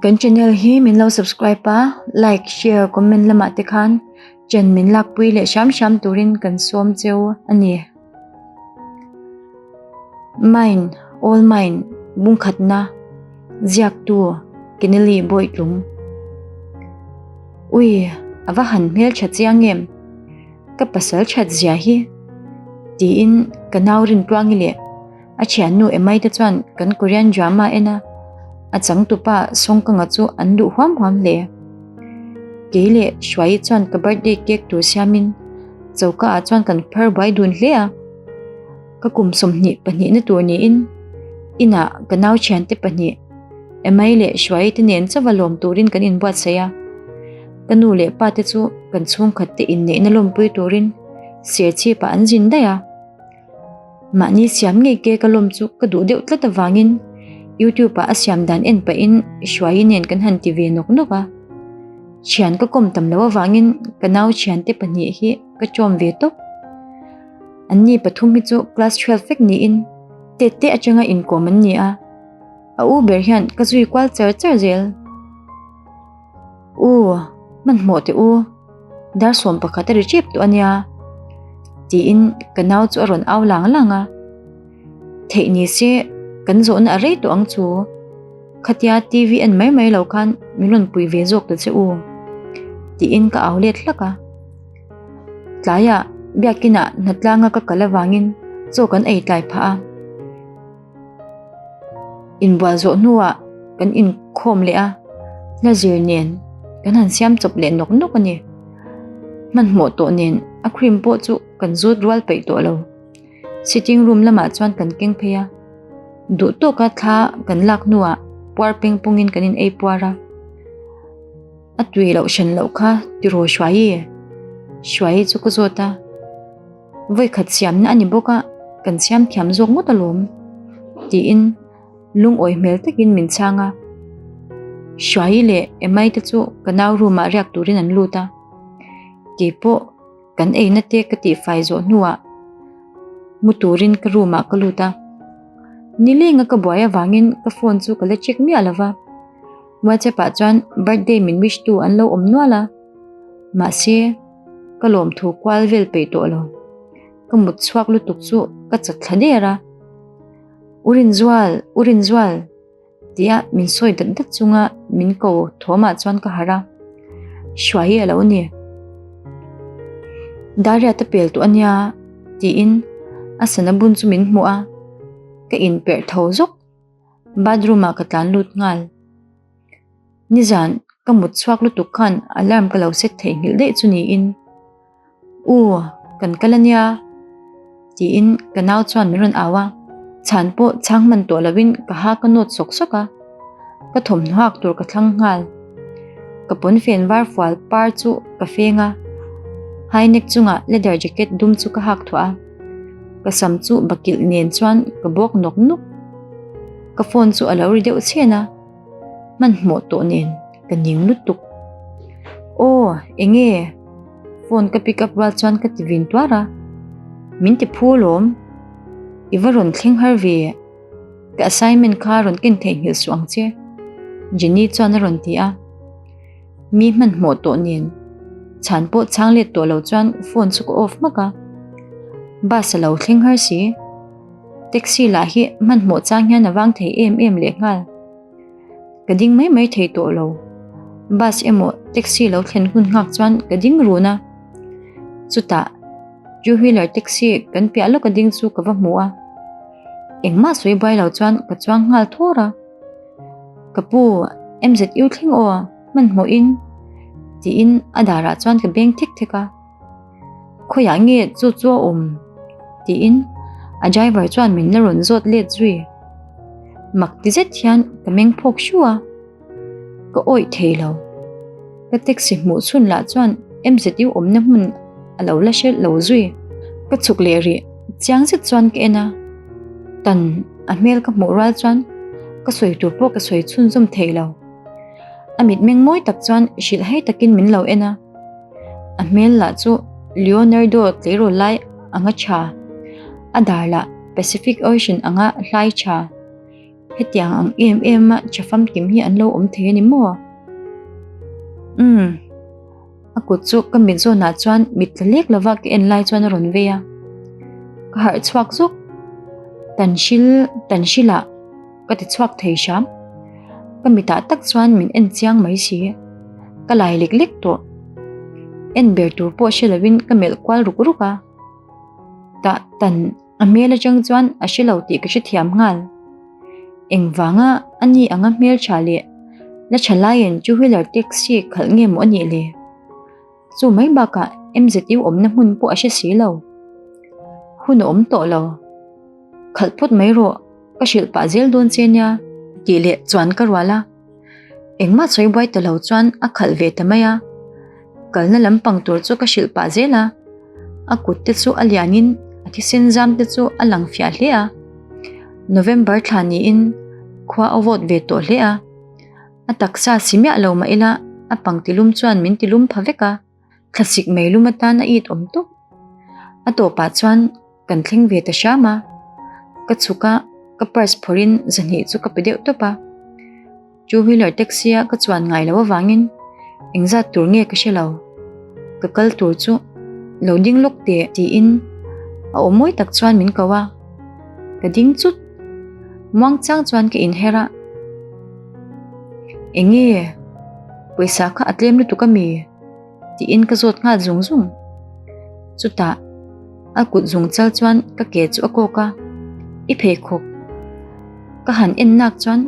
Kan channel hi min lo subscribe a, like, share, comment lamah te khan chen min lakpui leh hram hram turin kan sawm cheu a ni. Mine, all mine, bungkhatna, ziaktu, Kenelly Bawitlung. Ui, a va han hmeltha chiang em? Ka pasal that zia hi tiin ka nau Rintluangi leh a thiannu Emai te chuan kan Korean drama en a, a changtupa Sawngkanga chu an duh huam huam hle. Kei leh Hruaii chuan ka birthday cake tur siamin choka ah chuan kan phar buai dun hle a. Ka kum 22 na tur niin inah ka nau thiante pahnih Emai leh Hruaii te nen chauha lawm turin kan inbuatsaih a. Ka nu leh pa te chu kan chhungkhat te inneihna lawmpui turin Serchhip ah an zin daih a. Mahni siam ngei ke ka lawm chu ka duh deuh tlat avangin YouTube ah a siam dan en pahin Hruaii nen kan han ti ve nawk nawk a. Thian ka kawm tam loh avangin ka nau thiante pahnih hi ka chawm ve tawp. Anni pathum hi chu class 12 vek niin tet te atanga inkawm an ni a. A u ber hian ka zui kual char char zel. U, hmanhmawh teh u, dar 11 a ri tep tawh a nia, tiin ka nau chu a rawn au lang lang a. Theih ni se kan zawhna a rei tawh ang chu, khatia TV en mai mai lo khan min rawn pui ve zawk ta che u, tiin ka au let hlak a. Tlaiah biakinah hnatlanga ka kal avangin chaw kan ei tlai phah a. Inbual zawh hnuah kan inkhawm leh a, hla zir nen kan han siam chawp leh nawk nawk a ni. Hmanhmawh tawh nen a cream pawh chu kan zut rual peih tawh lo. Sitting room lamah chuan kan keng phei a, duh tawka thla kan lak hnuah puar peng pungin kan in ei puar a. A tui loh hran loh kha tiraw Hruaii? Hruaii chu ka zawt a. Vawikhat siamna a ni bawk a, kan siam thiam zawk ngawt alawm, tiin lungawi hmel takin min chhang a. Hruaii leh Emai te chu ka nau room ah riak turin an lut a. Keipawh kan eina te ka tihfai zawh hnuah mu turin ka room ah ka lut a. Nilenga ka buai avangin ka phone chu ka la check miah lo va. WhatsApp ah chuan birthday min wish tu an lo awm nual a, mahse ka lawmthu kual vel peih tawh lo. Ka mut chhuak lutuk chu ka chat thla der a, U Rinzual, U Rinzual tia min sawi dat dat chunga min ko thawmah chuan ka harh a, Hruai a lo ni. Daria te pel tawh a nia tiin a sana bun chu min hmuh a, ka inperh tho zawk. Bathroom ah ka tlan lut nghal. Nizan ka mut chhuak lutuk khan alarm ka lo set theihnghilh daih chu niin. U, kan kal ania tiin ka nau chuan min rawn au a. Chhan pawh chhang hman tawh lovin ka ha ka nawt sawk sawk a. Ka thawmhnaw hak tur ka thlang nghal. Ka pawnfen var fual par chu ka feng a. High neck chungah leather jacket dum chu ka hak thuah a. Ka sam chu bakilh nen chuan ka bawk nawk nawk. Ka phone chu a lo ri deuh chhen a, hmanhmawh tawh nen ka ning lutuk. Aw, enge? Phone ka pick up rual chuan ka ti vin tuar a. Min ti phu alawm. I va rawn thleng har ve. Ka assignment kha rawn ken theihnghilh suh ang che. Jenny chuan a rawn ti a. Mi hmanhmawh tawh nen chhan pawh chhang let tawh lo chuan phone chu ka off hmak a. Bus a lo thleng har si. Taxi lah hi hmanhmawh chang hian a vang thei em em leh nghal. Ka ding mai mai thei tawh lo. Bus emaw taxi lo thlen hun nghak chuan ka ding run a. Chutah two wheeler taxi kan piah lawk a ding chu ka va hmu a. Engmah sawi buai lo chuan ka chuang nghal thawr a. Ka pu, MZU thleng aw, hmanhmawhin tiin a darah chuan ka beng thek thek a. Khawiah nge chu chu a awm? tiin a driver chuan min la rawn zawt let zui. Mak ti zet hian ka meng phawk hru a, ka awih thei lo. Ka taxi hmuh chhun lah chuan MZU awmna hmun a lo la hre lo zui. Ka chhuk leh rih, chiang zet chuan ka en a, tan a hmel ka hmuh rual chuan ka sawi tur pawh ka sawi chhunzawm thei lo. A mitmeng mawi tak chuan hrilhhai takin min lo en a. A hmel lah chu Leonardo tleirawl lai anga tha, a dar lah Pacific Ocean anga hlai tha. Hetiang ang em em a tha famkim hi an lo awm thei a ni maw? Umm. A kut chu ka mit zawnah chuan mit tla lek lova ka en lai chuan a rawn vei a. Ka harh chhuak zawk. Tanhril, Tanhrilah ka ti chhuak thei hram. Ka mitah tak chuan min en chiang mai si. Ka lai lek lek tawh. En ber tur pawh hre lovin ka melh kual ruk ruk a. Tah tan a hmel atang chuan a hre lo tih ka hrethiam nghal. Engvanga a ni anga hmel tha leh la tha laiin two wheeler taxi khalh nge maw a nih le? Chu mai bakah MZU awmna hmun pawh a hre si lo. Hun a awm tawh lo. Khalh phawt mai rawh, ka hrilh pah zel dawn che nia tih leh chuan ka rual a. Engmah sawi buai ta lo chuan a khalh ve ta mai a. Kalna lampang tur chu ka hrilh pah zel a. A kut te chu a lianin a thisen zam te chu a lang fiah hle a. November thla niin khua a vawt ve tawh hle a. A taksa si miah lo mah ila a pangtilum chuan min tilum pha vek a. Thlasik meilum atan a it awm tawp. A tawpah chuan kan thleng ve ta hram a, ka chhuk a, ka purse phawrhin zahnih chu ka pe deuh tawp a. Two wheeler taxi a ka chuan ngai loh avangin engzat tur nge ka hre lo. Ka kal tur chu lo ding lawk teh tiin a aw mawi tak chuan min ko a, ka ding chut. Muangchang chuan ka inher a, Enge? Pawisa kha a tlem lutuk a mi? Tiin ka zawt nghal zung zung. Chutah a kut zung chal chuan ka ke chu a kawk a, I pheikhawk. Ka han en nak chuan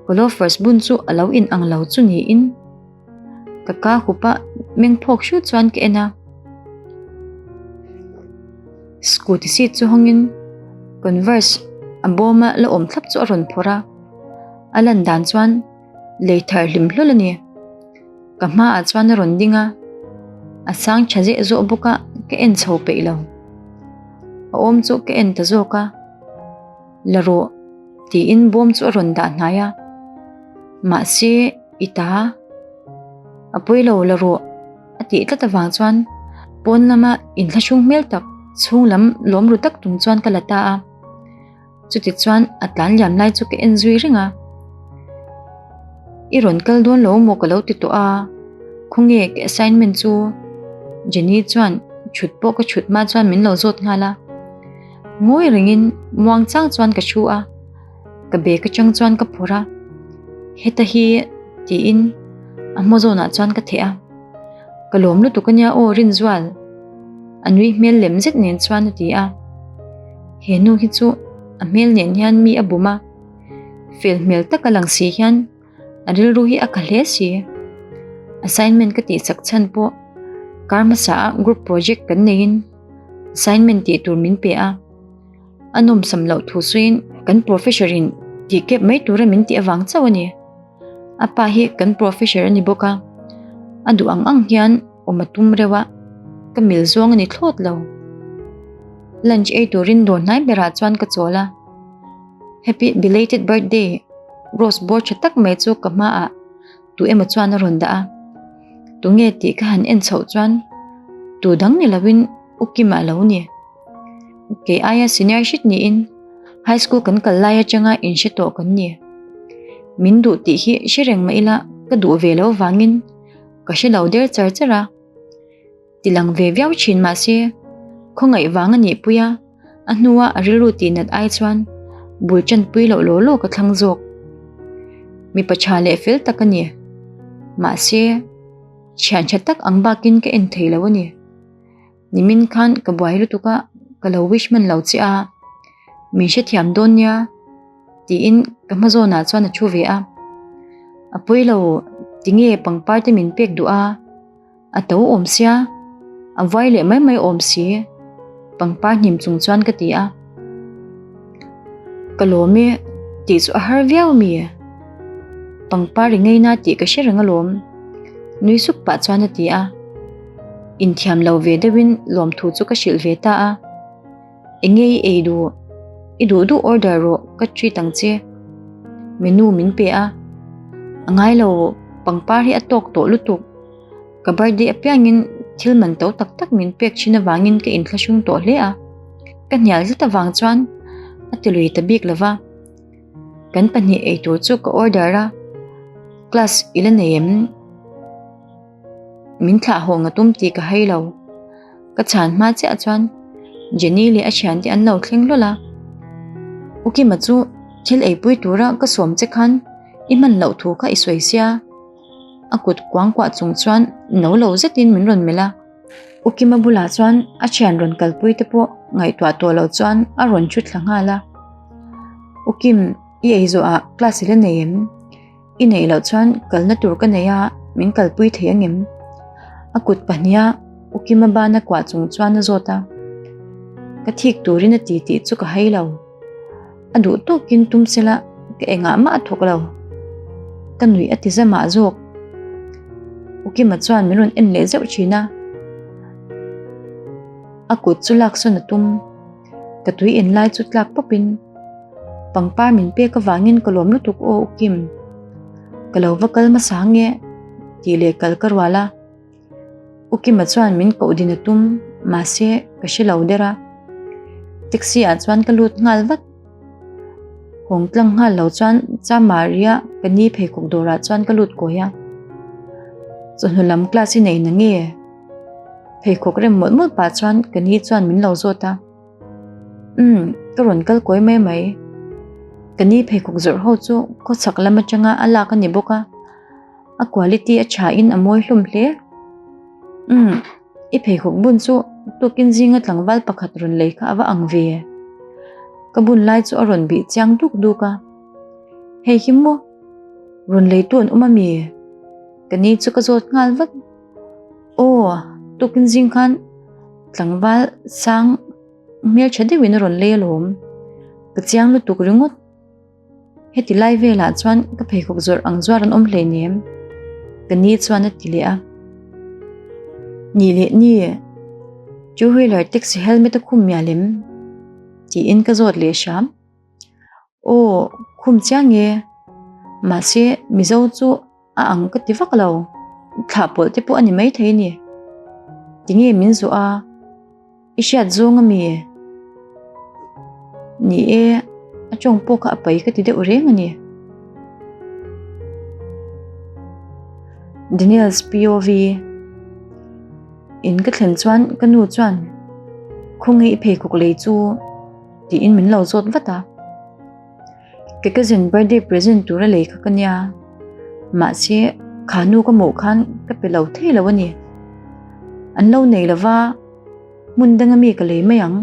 ka loafers bun chu a lo in ang lo chu niin ka ka hup a, meng phawk hru chuan ka en a. Scooty seat chu hawngin Converse a bawma la awm thlap chu a rawn phawrh a, a lan dan chuan lei thar hlim hlawl a ni. Ka hmaah chuan a rawn ding a, a sang tha zeh zawh bawk a, ka en chho peih lo. A awm chu ka en ta zawk a, La rawh tiin bawm chu a rawn dah hnai a, mahse i ta a pawi lo la rawh a tih tlat avang chuan pawn lama inthlahrung hmel tak chhung lam lawm ru tak tum chuan ka la ta a. Chuti chuan a tlan liam lai chu ka en zui reng a. I rawn kal dawn lo maw ka lo ti tawh a, khawnge ka assignment chu? Jenny chuan chhut pawh ka chhut hma chuan min lo zawt nghal a. Ngawi rengin muang chang chuan ka thu a, ka bag atang chuan ka phawrh a, heta hi tiin a hma zawnah chuan ka theh a. Ka lawm lutuk ania aw Rinzual, a nui hmel lem zet nen chuan a ti a. He nu hi chu a hmel nen hian mi a bum a, fel hmel taka lang si hian a rilru hi a kha hle si. Assignment ka tih chak chhan pawh kar hmasa ah group project kan neiin assignment tih tur min pe a, a nawmsam loh thu sawiin kan professor in tih kep mai tura min tih avang chauh a ni. A pa hi kan professor a ni bawk a, a duh ang ang hian awm a tum reuh a, ka mil zawng a ni thlawt lo. Lunch ei turin dawr hnai berah chuan ka chawl a, Happy belated birthday rose bawr tha tak mai chu ka hmaah tu emaw chuan a rawn dah a, tunge tih ka han en chhoh chuan tu dang ni lovin U Kima a lo ni. Kei aia senior hret niin high school kan kal lai atanga inhre tawh kan ni. Min duh tih hi hre reng mah ila ka duh ve lo vangin ka hre lo der char char a. Ti lang ve viau thin mah se khawngaih vang a nih pui a, a hnua a rilru tih nat ai chuan bul tanpui loh law law ka thlang zawk. Mipa tha leh fel tak a ni. Mahse thian tha tak ang bakin ka en thei lo a ni. Nimin khan ka buai lutuk a, ka lo wish hman lo che a, min hrethiam dawn nia tiin ka hma zawnah chuan a thu ve a. A pawi lo, tinge pangpar te min pek duh a, a to awm sia, a vuai leh mai mai awm si, pangpar hnim chung chuan ka ti a. Ka lawm e tih chu a har viau ami? Pangpar i ngaina tih ka hre reng alawm, nui suk pah chuan a ti a. Inthiam lo ve deuhin lawmthu chu ka hrilh ve ta a. Enge i ei duh? I duh duh order rawh ka treat ang che. Menu min pe a. A ngai lo, pangpar hi a tawk tawh lutuk. Ka birthday apiangin thil man to tak tak min pek thin avangin ka inthlahrung tawh hle a. Ka hnial zet avang chuan a ti lui ta bik lo va. Kan pahnih eitur chu ka order a, class i la nei em? Min thlah haw nga tum tih ka hai lo. Ka chhan hma chiah chuan Jenny leh a thiante an lo thleng hlawl a. U Kima chu thil eipui tura ka sawm che khan i hman loh thu kha i sawi sia. A kut kuangkuah chung chuan no lo zetin min rawn melh a. U Kima bulah chuan a thian rawn kalpui te pawh ngaihtuah tawh loh chuan a rawn thu thla nghal a. U Kim, i ei zawhah class i la nei em? I neih loh chuan kalna tur ka nei a, min kalpui thei angem? A kut pahniha U Kima bana kuah chung chuan a zawt a. Ka thik turin a ti tih chu ka hai lo. A duh tawkin tum sela ka engah mah a thawk lo. Ka nuih a ti zamah zawk. U Kima chuan min rawn en leh zeuh thin a. A kut chu laksawn a tum. Ka tui in lai chu tlak pawpin pangpar min pek avangin ka lawm lutuk aw U Kim. Ka lo va kal hmasa nge tih leh kal ka rual a. U Kima chuan min koh din a tum mahse ka hre lo der a. Taxi ah chuan ka lut nghal vat. Hawng tlang nghal lo chuan Chamaria ka ni pheikhawk dawrah chuan ka lut kawi a. Chawhnu lam class i nei na nge? Pheikhawk rem mawlh mawlh pah chuan ka ni chuan min lo zawt a. Umm, ka rawn kal kawi mai mai. Ka ni pheikhawk zawrh ho chu khawchhak lam atanga a lak a ni bawk a. A quality a tha in a mawi hlawm hle. Umm, i pheikhawk bun chu tukin zinga tlangval pakhat rawn lei kha a va ang ve. Ka bun lai chu a rawn bih chiang duk duk a. Hei hi maw? Rawn leitu an awm a mi? Ka ni chu ka zawt nghal vat. Aw, tukin zing khan tlangval sang hmeltha deuhin a rawn lei alawm. Ka chiang lutuk ringawt. Heti lai velah chuan ka pheikhawk zawrh ang zuar an awm hleinem. Ka ni chuan a ti leh a. Ni leh ni, two wheeler taxi helmet a khum mial em? Tiin ka zawt leh hram. Aw, khum chiang e. Mahse, Mizo chu a ang ka ti vak lo. Thlah pawlh te pawh a ni maithei a ni. Tinge min zawh a? I hriat zawng a mi? Ni e, a tawng pawh kha a pai ka ti deuh reng a ni. Daniel's POV In ka thlen chuan ka nu chuan Khawnge i pheikhawk lei chu tiin min lo zawt vat a. Ka cousin birthday present tura lei kha ka nia. Mahse, kha nu ka hmuh khan ka pe lo thei lo a ni. An lo nei lo va, hmun danga mi ka lei mai ang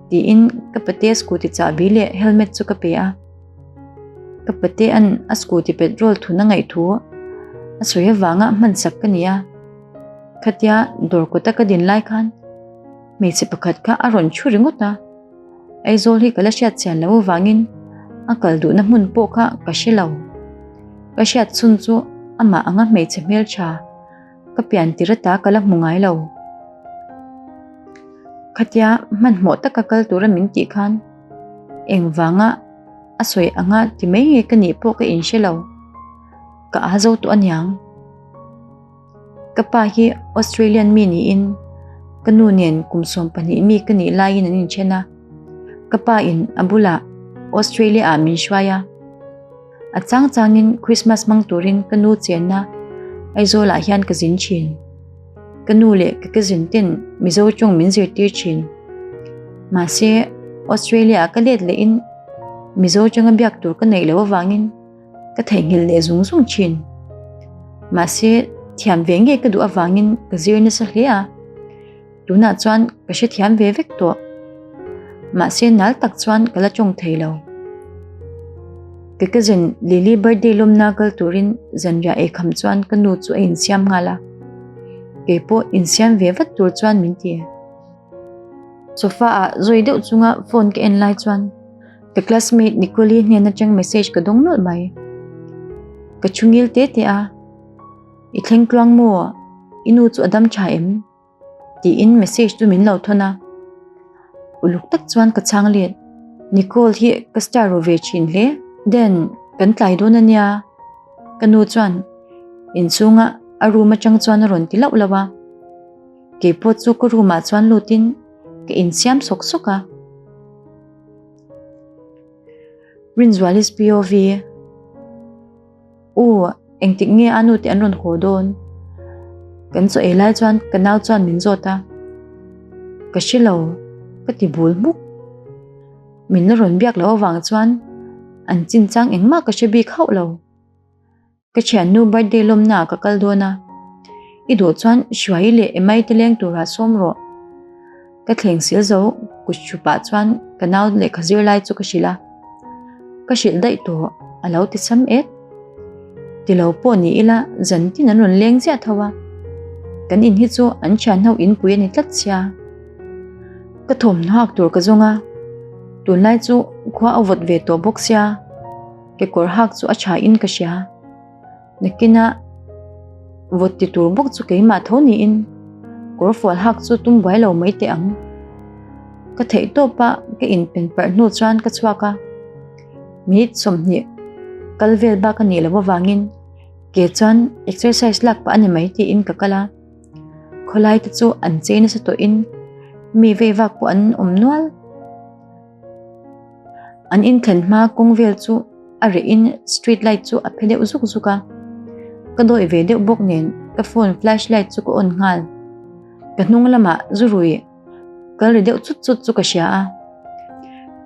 tiin ka pate scooty chahbi leh helmet chu ka pe a. Ka pate an a scooty petrol thun a ngaih thu a sawi avanga hman sak ka ni a. Khatia dawr kawta ka din lai khan hmeichhe pakhat kha a rawn thu ringawt a. Aizawl hi ka la hriat chian loh avangin a kal duhna hmun pawh kha ka hre lo. Ka hriat chhun chu amah anga hmeichhe hmeltha ka pian tir ata ka la hmu ngai lo. Khatia hmanhmawh taka kal tura min tih khan engvanga a sawi anga ti mai nge ka nih pawh ka inhre lo. Ka a zo tawh aniang. Ka pa hi Australian mi niin ka nu nen kum 12 mi ka nih laiin an inthen a. Ka pa in a bulah Australia ah min hruai a. A chang changin Christmas hmang turin ka nu chenna Aizawl ah hian ka zin thin. Ka nu leh ka cousin ten Mizo tawng min zirtir thin. Mahse Australia ah ka let lehin Mizo tawnga biak tur ka neih loh avangin Ka theihnghilh leh zung zung thin. Mahse, thiam ve ngei ka duh avangin ka zir nasa hle a. Tunah chuan ka hrethiam ve vek tawh. Mahse, nal tak chuan ka la tawng thei lo. Ka cousin Lily birthday lawmna kal turin zanriah eikham chuan ka nu chu a insiam nghal a. Kei pawh insiam ve vat tur chuan min ti. Sofa ah zawi deuh chunga phone ka en lai chuan Ka classmate Nicole-i hnen atang message ka dawng nawlh mai. Ka thu ngil te te a, I thleng tluang maw? I nu chu a dam tha em? Tiin message chu min lo thawn a. Uluk tak chuan ka chhang let. Nicole hi ka star ru ve thin hle. Then, kan tlai dawn a nia. Ka nu chuan inchhunga a room atang chuan a rawn ti lauh lauh a. Keipawh chu ka room ah chuan lutin ka insiam sawk sawk a. Rinzuali's POV. U, engtik nge a nu te an rawn haw dawn? Kan chaw ei lai chuan ka nau chuan min zawt a. Ka hre lo, ka ti bul hmuk. Min la rawn biak loh avang chuan an chinchang engmah ka hre bik hauh lo. Ka thiannu birthday lawmna ah ka kal dawn a, i duh chuan Hruai leh Emai te leng turah sawm rawh. Ka thleng sil zo kut hru pah chuan ka nau lehkha zir lai chu ka hrilh a, ka hrilh daih tawh a lo ti sam et. Ti lo pawh ni ila zan tin an rawn leng ziah tho a, kan in hi chu an thian ho inpui a ni tlat sia. Ka thawmhnaw hak tur ka zawng a, tunlai chu khua a vawt ve tawh bawk sia. Kekawr hak chu a tha in ka hria. Nakina vawt ti tur bawk chu keimah tho niin kawr fual hak chu tum buai lo mai teh ang. Ka theih tawp a ka inpen parh hnu chuan ka chhuak a. Minute 20 kal vel bak a nih loh avangin ke chuan exercise lak pah a ni mai tiin ka kal a. Khawlai te chu an chei nasa tawhin mi vei vak pawh an awm nual. An inthlen hma kawng vel chu a reh in street light chu a phe deuh zuk zuk a, ka dawih ve deuh bawk nen ka phone flash light chu ka on nghal. Ka hnung lamah zu rui kal ri deuh chut chut chu ka hria a,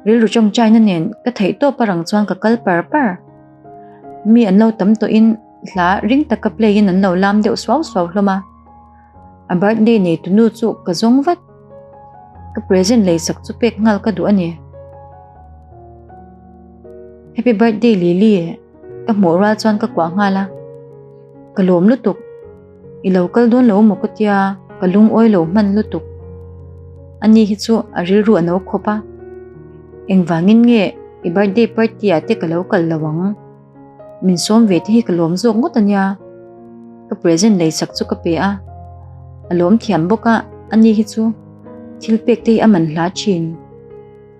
rilru tawngtaina nen ka theih tawp a rang chuan ka kal par par. Mi an lo tam tawhin hla ring taka play in an lo lam deuh suau suau hlawm a. A birthday nei tu nu chu ka zawng vat. Ka present lei sak chu pek nghal ka duh a ni. Happy birthday Lily ka hmuh rual chuan ka kuah nghal a. Ka lawm lutuk. I lo kal dawn lo maw ka tia ka lungawi lo hman lutuk. Ani hi chu a rilru a no khawp a. Engvangin nge i birthday party ah te ka lo kal lo ang. Min sawm ve te hi ka lawm zawk ngawt a nia. Ka present lei sak chu ka pe a. A lawm thiam bawk a, ani hi chu thil pek te hi a man hla thin.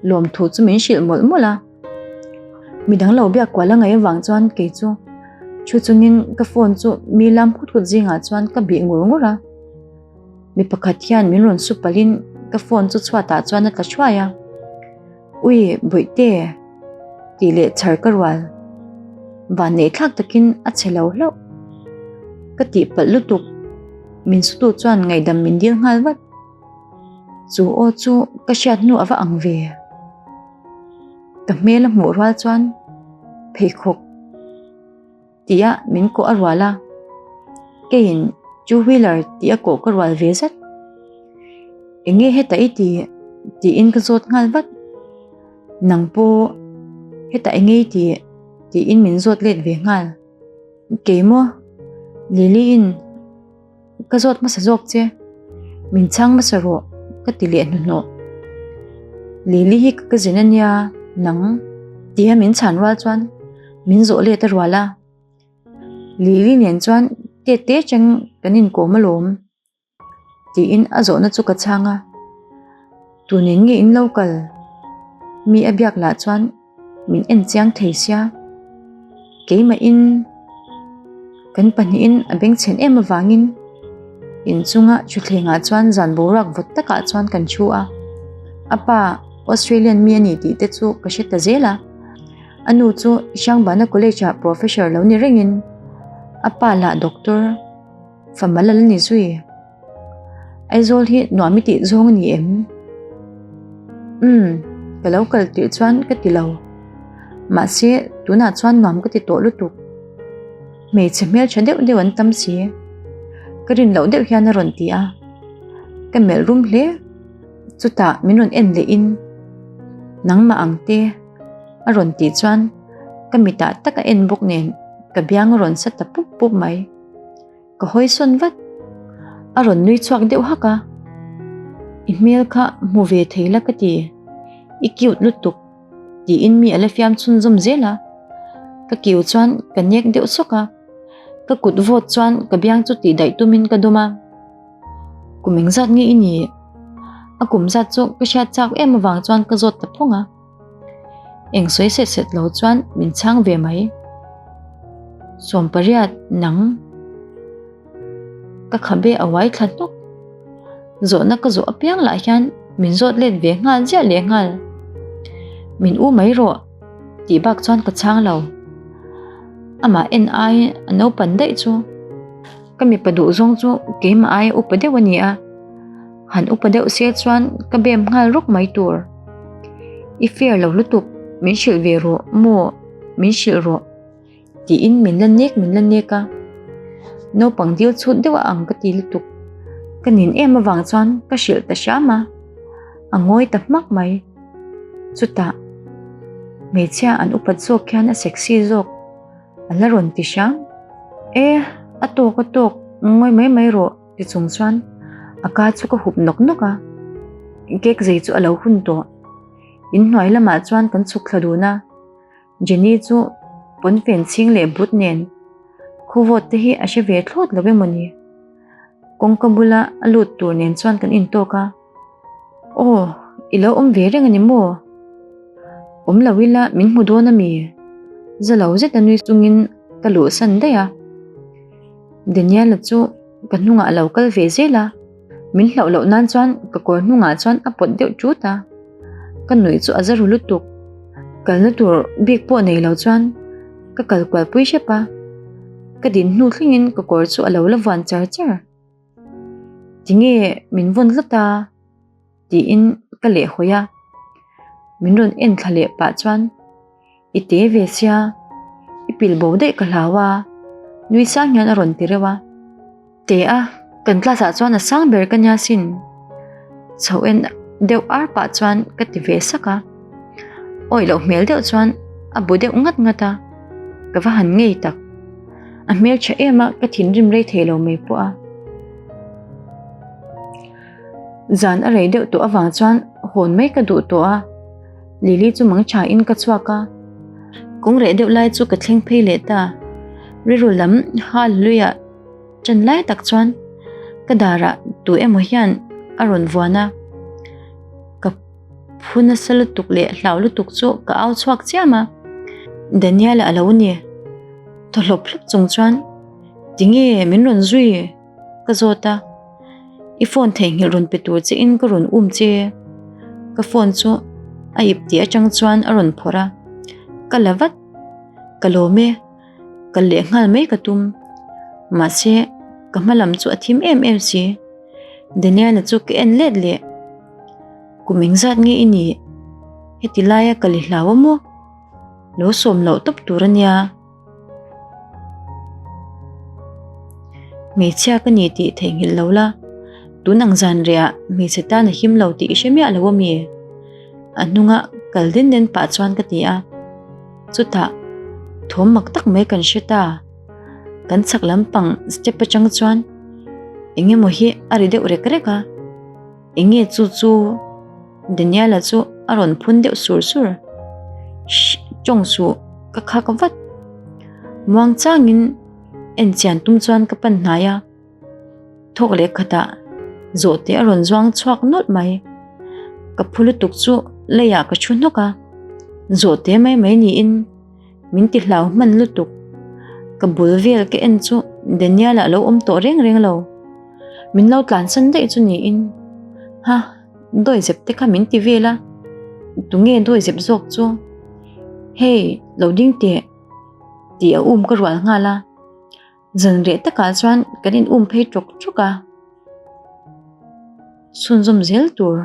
Lawm thu chu min hrilh mawlh mawlh a. Midang lo biak kual a ngaih avang chuan kei chu thu chungin ka phone chu mi lam hut hut zingah chuan ka bih ngur ngur a. Mi pakhat hian min rawn su palhin ka phone chu chhuatah chuan a tla thuai a. Ui, Bawihte! tih leh chhar ka rual. Van neih thlak takin a che lo hlauh. Ka tihpalh lutuk. Min sutu chuan ngaihdam min dil nghal vat. Chu aw chu ka hriat hnu a va ang ve. Ka hmel a hmuh rual chuan pheikhawk tia min kawh a rual a, keiin two wheeler tih a kawh ka rual ve zat. Eng nge heta i ti? tiin ka zawt nghal vat. Nang pawh heta eng nge i ti? tiin min zawt let ve nghal. Kei maw? Lily in Ka zawt hmasa zawk che, min chhang hmasa rawh ka ti leh hnuhnawh. Lily hi ka zin a nia, nang tia min chhan rual chuan min zawh let a rual a. Lily nen chuan tet te cheng kan inkawm alawm tiin a zawhna chu ka chhang a. Tunin nge in lo kal? Mi a biak lah chuan Min en chiang thei sia, keimahin kan pahnihin a bengchhen em avangin inchunga thutthlengah chuan zan boruak vawt takah chuan kan thu a. A pa Australian mi a ni tih te chu ka hre ta zel a, a nu chu Hrangbana College ah professor lo ni rengin a pa lah doctor famal a la ni zui. Aizawl hi nuam i tih zawng a ni em? Umm, ka lo kal tirh chuan ka ti lo. Mahse, tunah chuan nuam ka ti tawh lutuk. Hmeichhe hmeltha deuh deuh an tam si. Ka rin loh deuh hian a rawn ti a. Ka melh rum hle. Chutah min rawn en lehin, Nangmah ang te a rawn tih chuan ka mitah tak a en bawk nen ka biang a rawn sa ta pup pup mai. Ka hawi sawn vat. A rawn nui chhuak deuh hak a. I hmel kha hmu ve thei la ka ti. I cute lutuk tiin mi a la fiam chhunzawm zel a. Ka kiu chuan ka nek deuh sawk a. Ka kut vawt chuan ka biang chu tih daih tumin ka dawm a. Kum engzat nge i nih? A kum zat chu ka hriat chak em avang chuan ka zawt ta phawng a. Eng sawi set set lo chuan min chhang ve mai. 18 nang ka khabe a uai thla hnawk. Zawhna ka zawh apiang lah hian min zawt let ve nghal ziah leh nghal. Min u mai rawh. Tih bak chuan ka chhang lo. Amah en ai a naupan daih chu. Ka mipa duh zawng chu keimah aia upa deuh a ni a. Han upa deuh se chuan ka bem nghal rawk mai tur. I fair lo lutuk, min hrilh ve rawh maw, min hrilh rawh. Tiin min la nek min la nek a. Naupang dil chhut deuh a ang ka ti lutuk. Ka nin em avang chuan ka hrilh ta hram a. A ngawi ta hmak mai. Chutah hmeichhia an upat zawk hian a sexy zawk a la rawn ti hram. E, a tawk a tawk, ngawi mai mai rawh ti chung chuan a ka chu ka hup nawk nawk a. Cake zei chu a lo hun tawh. Inhnuai lamah chuan kan chhuk thla dun a. Jenny chu pawnfen chhing leh but nen khawvawt te hi a hre ve thlawt lo emaw ni? Kawngka bula a lut tur nen chuan kan intawk a, Aw, i lo awm ve reng a ni maw? Awm lo ila min hmu dawn a mi? Za lo zet a nui chungin ka luhsan daih a. Daniela chu ka hnungah a lo kal ve zel a, min hlauh loh nan chuan ka kawr hnungah chuan a pawt deuh ṭut a. Ka nuih chu a za ru lutuk. Kalna tur bik pawh nei lo chuan ka kal kual pui hrep a. Ka din hnu thlengin ka kawr chu a lo la vuan char char. Tinge min vawn tlat a? tiin ka lehhawi a. Min rawn en thla leh pah chuan I te ve sia, i pil bo daih ka hlau a, nui sang hian a rawn ti reuh a. Te a, kan class ah chuan a sang ber ka nia sin. Chho en deuh ar pah chuan ka ti ve sak a. Awih loh hmel deuh chuan a bu deuh ngat ngat a, ka va han ngei tak. A hmeltha em a, ka thinrim rei thei lo mai pawh a. Zan a rei deuh tawh avang chuan hawn mai ka duh tawh a. Lily chu mang tha in ka chhuak a, kawng reh deuh lai chu ka thleng phei leh ta. Rilru lam hallelujah ṭan lai tak chuan ka darah tu emaw hian a rawn vuan a, ka phu nasa lutuk leh hlau lutuk chu ka au chhuak chiam a, Daniel-a a lo ni. Thaw hlawp hlawp chung chuan tinge min rawn zui? Ka zawt a, I phone theihnghilh rawn pe tur che in ka rawn um che. Ka phone chu a ip tih atang chuan a rawn phawrh a, ka la vat. Ka lawm e, kal leh nghal mai ka tum. Mahse, ka hma lam chu a thim em em si. Daniel-a chu ka en let leh. Kum engzat nge i nih? Heti laia ka li hlau a maw? Lo sawm loh tawp tur a nia. Hmeichhia ka ni tih theihnghilh lo la, tun ang zan rehah hmeichhe tan a him lo tih i hre miah lo ami? A hnunga kal den den pah chuan ka ti a. Chutah thawm mak tak mai kan hre ta. Kan chhak lampang step atang chuan eng emaw hi a ri deuh rek rek a. Enge chu chu? Daniela chu a rawn phun deuh sur sur. Shh, tawng suh, ka khak vat. Muang changin en chian tum chuan ka pan hnai a. Thawk leh khatah zawhte a rawn zuang chhuak nawlh mai. Ka phu lutuk chu leiah ka thu hnawk a. Zawhte mai mai niin min ti hlau hman lutuk. Ka bul vel ka en chu Daniela a lo awm tawh reng reng lo. Min lo tlansan daih chu niin. Ha! Dawi zep te kha min ti vel a, tunge dawi zep zawk chu? Hey, lo ding teh tih a um ka rual nghal a, zan reh takah chuan kan in um phei tawk tawk a, chhunzawm zel tur.